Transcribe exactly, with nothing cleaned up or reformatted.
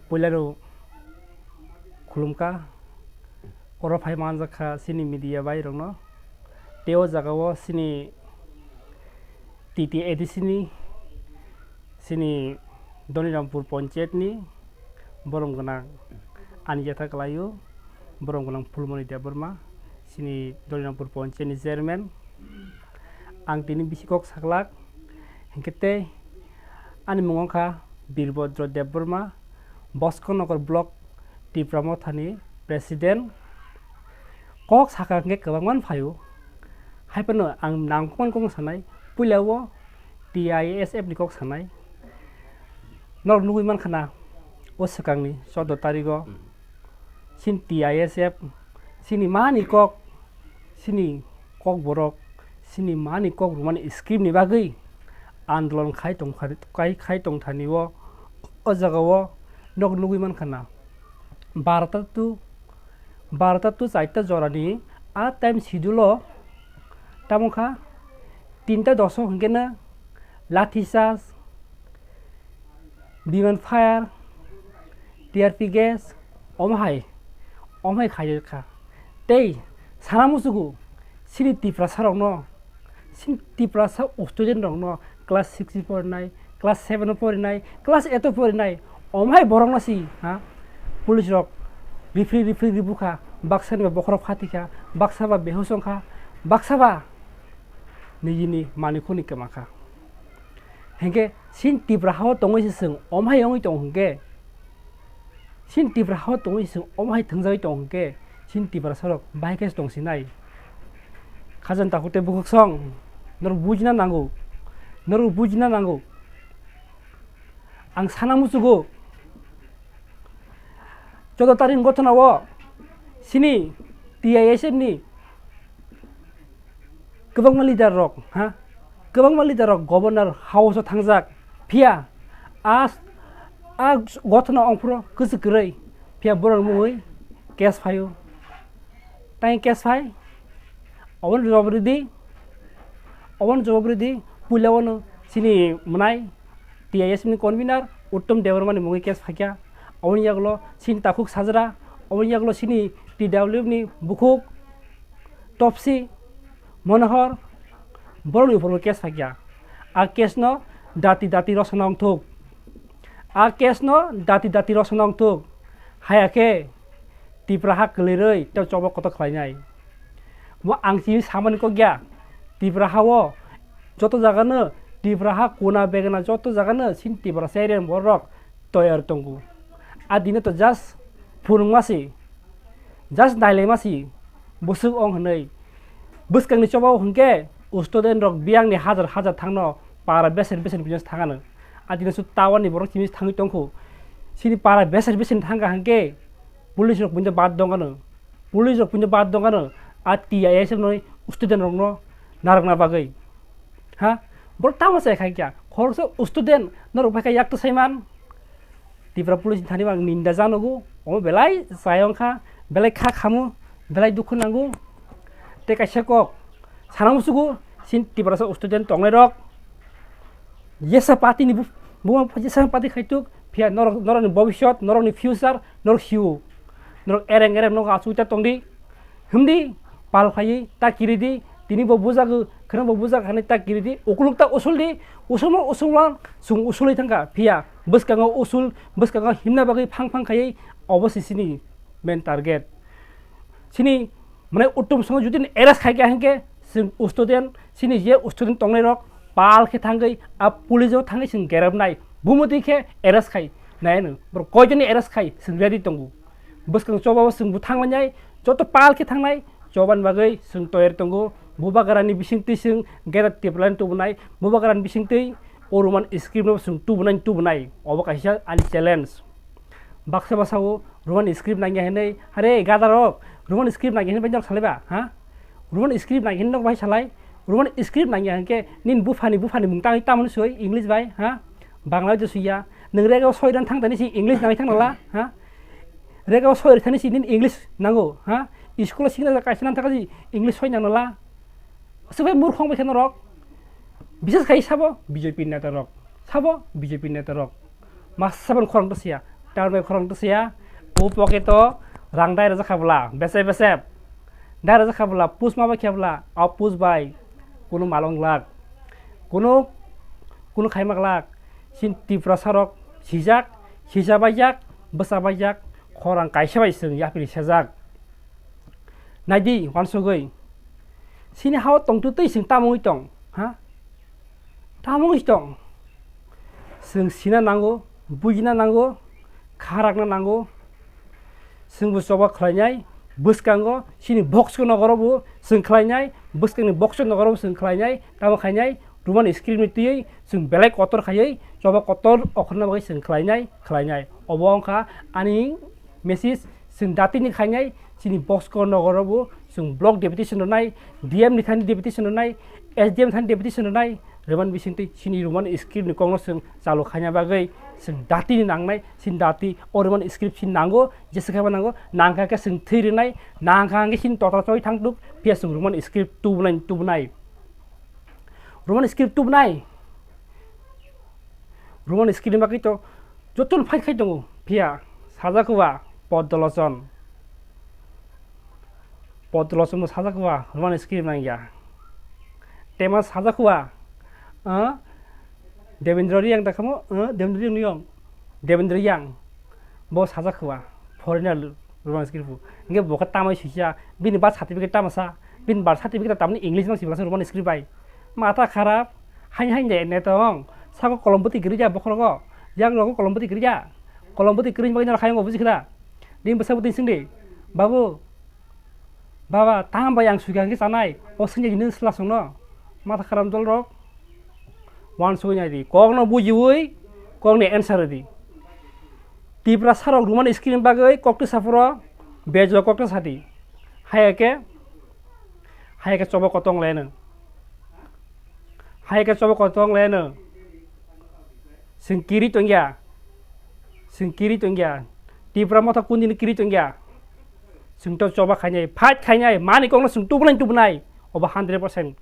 Puilano khulumkha, oro phai manjakha chini media bai rokno. Tei o jaga o chini T T A D C ni, chini Donirampur Panchayat ni borom gwnang ani jatha kwlaio, borom gwnang Phulmoni Debbarma, chini Donirampur Panchayat ni chairman. Ang tini bisi kok saklak, hinkhe tei ani mung wngkha Birbhadra Debbarma, Boskanogor Block Tipra Mothani president. Kok sakha hinkhe kwbangma phaio, hai phano ang nangkukmani kok sanai, puila o T I S F ni kok sanai. Norok nugui mankha na, o swkangni choudo tarigo, chini T I S F, chini mani kok, chini kok borok, chini mani kok rwmani scheme ni bagwi andolon khai tongkha-, khai, khai tongthani o, o jaga o nok nugui mankha na. Barota tu, barota tu chaita jorani a time schedule o tamo kha tinta doso hinkhe no lathi charge, biman fire, tear gas, omo hai, omo hai khaijak kha. Tei sana muchugo, chini Tiprasa rokno, chini Tiprasa student rokno class six ni porinai, class seven o porinai, class eight o porinai, omo hai borokno si, ha, police rok rifri rifri ribukha, baksa ni bokhorok phatikha, baksa ba behush wngkha, baksa ba nijini manikhuni kwmakha. Hinkhe chini Tipra hao tongwi se chwng omo hai wngwi tongo hinkhe, chini Tipra hao tongwi se chwng omo hai thwngjagwi tongo hinkhe, chini Tiprasa rok bahai khe se tongsinai. Khajani takhuk tei bukhuksong, norok bujina nango, norok bujina nango. Ang sana muchugo, choudo tarik ni gothona o chini T I S F ni kwbangma leader rok, ha, kwbangma leader rok Governor House o thangjak, phiya a, a gothona ongphuru kwchwk kwrwi, phiya borok mungwi case phaio. Tai case phai, obono jawab ridi, obono jawab ridi, puila wano chini mwnai T I S F ni convener Uttom Debbarma ni mungwi case phaikha, oboni yagulo chini takhuk sajra, oboni yagulo chini T W F ni bukhuk Topsi Monohor, borokni upor case phaikha. A case no dati dati rosona wngthuk, a case no dati dati rosona wngthuk, haya khe Tipra ha kwlwirwi tei choba kotor khlainai. Bo ang chini samani kok ya. Tipra ha o joto jaga no, Tipra ha kuna begana joto jaga no chini Tipra area ni borok toyar tongo. A dino to just phunukma si, just nailaima si, bwswk ong hwnwi. Bwskangni choba o hwnkhe student rok biyangni hajar hajar thangno para beser beser business thangano. A dino su town ni borok chini thangwi tongkhu. Chini para beser beser thangkha hwnkhe police rok buino bad dongano, police rok buino bad dongano, a T I S F noi student rokno narwkna bagwi. Ha? Borok tamo se khai kya? Khoroksa student norok bai kha yak to saiman. Tripura police ni thani bang ninda janogo, omo belai chayong kha, belai kha khamu, belai dukhu nango. Tei kaisa kok, sana musugo, sin Tiprasa student tongnai rok. Jesa party ni bu-, buma jesa party khaituk, phiya norok, norok ni bobishyot, norok ni future, norok hiu. Norok ereng ereng nogo achuita tongdi. Himdi, pal khlaiwi ta kiridi, tini bo bujago, kheno bo bujago hwnwi ta kiridi, ukuluk ta usuldi, usulma usulma, chwng usulwi thangkha, phiya, bwskango usul, bwskango himna bagwi phang phang khaiwi, obo se chini main target. Chini, mane, uttom songo jodi arrest khai kha hinkhe, chwng student, chini je student tongnai rok, pal khe thangwi, a police o thangwi chwng gerabnai, bumudi khe arrest khai, nai ano, borok koijoni arrest khai, chwng ready tongo. Bwskang choba o chwng bo thanglainai, joto pal khe thangnai, chobani bagwi chwng toyar tongo. Bubagrani bisingtwi chwng Greater Tipraland tubunai, Bubagrani bisingtwi o Roman script no chwng tubunai, tubunai. Obo kaisa ani challenge. Baksa basa o Roman script nangya hinwi, hare gadarok, Roman script nangya hinwi bai nok salaiba, ha? Roman script nangya hinwi nok bai salai, Roman script nangya hinkhe nini buphani, buphani mung tangwi tamoni soi English bai, ha? Bangla bai suiya. Nwng rega o soi rang thang tani si English nangwi thang nala, ha? Rega o soi rang thani si nini English nango, ha? School o sikna kaisa nang thaka si English soi nang nala. Aswk bai murkhong bai khe norok. Bises khai sabo B J P neta rok. Sabo B J P neta rok. Masa ban khorang to siya, town bai khorang to siya. O pocket o rang dai rajak kha bwla, bese bese. Dai rajak kha bwla, pus ma bai kha bwla, o pus bai kunu malong glak. Kunu, kunu khaima glak. Sin Tiprasa rok sijak, sija baijak, bwsa baijak, khorang kaisa bai chwng yapri sejak. Naidi, wansugwi. Sini hao tongtwtwi chwng tamo wngwi tong, ha? Tamo wngwi tong? Chwng sina nango, buina nango, kharakna nango. Chwngbo choba khlainai, bwskango, sini box ko nogoro bo chwng khlainai, bwskangni box ko nogoro bo chwng khlainai, tamo khainai, Roman script ni twiwi chwng belai kotor khaiwi, choba kotor okhorna bagwi chwng khlainai, khlainai. Obo wngkha ani message, chwng datini khainai, chini box ko nogoro bo chwng block deputation rwnai, D M ni thani deputation rwnai, S D M thani deputation rwnai, Roman bisingtwi chini Roman script ni kokno chwng chalu khaina bagwi chwng datini nangnai, chini dati o Roman script chini nango, jesa khe bo nango, nangkha khe chwng thwi rwnai, nangkha hwnkhe chini total choi thangduk, phiya chwng Roman script tubunai, tubunai. Roman script tubunai. Roman script ni bagwi to jotono fight khai tongo, phiya sajak huwa Poddolochon. Poddolochon bo sajak huwa Roman script nangya. Tema sajak huwa, ah, Devendra Reang da khamo, ah, Devendra Reang niyong. Devendra Reang bo sajak huwa foreigner Roman script bo. Hingke bo khe tamai sisa, bini birth certificate tamo sa, bini birth certificate tamni English mang sibla Roman script bai. Mata kharap, hain hain de ne tong. Sako kolom bwtwi kwrwi ja bokhorogo. Yang rogo kolom bwtwi kwrwi ja. Kolom bwtwi kwrwi bagwi nang hayung obuji khna. Din bwsa bwtwi sing di. Babu, baba, tang bai ang suiga hwnkhe chanai. O sing jani sla songno. Mata kharap dol rok. Wan soi nai di. Kok no bujiwi, kok ni answer di. Tipra sarok Roman script bagwi kok twi sapro, bejo kok twi sadi. Hayake, hayake choba kotong leno. Hayake choba kotong leno. Sing kiri tongya. Sing kiri tongya. Tipra motha kundini kiri tongya. Sing to choba khainai, fight khainai, mani kokno sing tubunai tubunai. Obo hundred percent.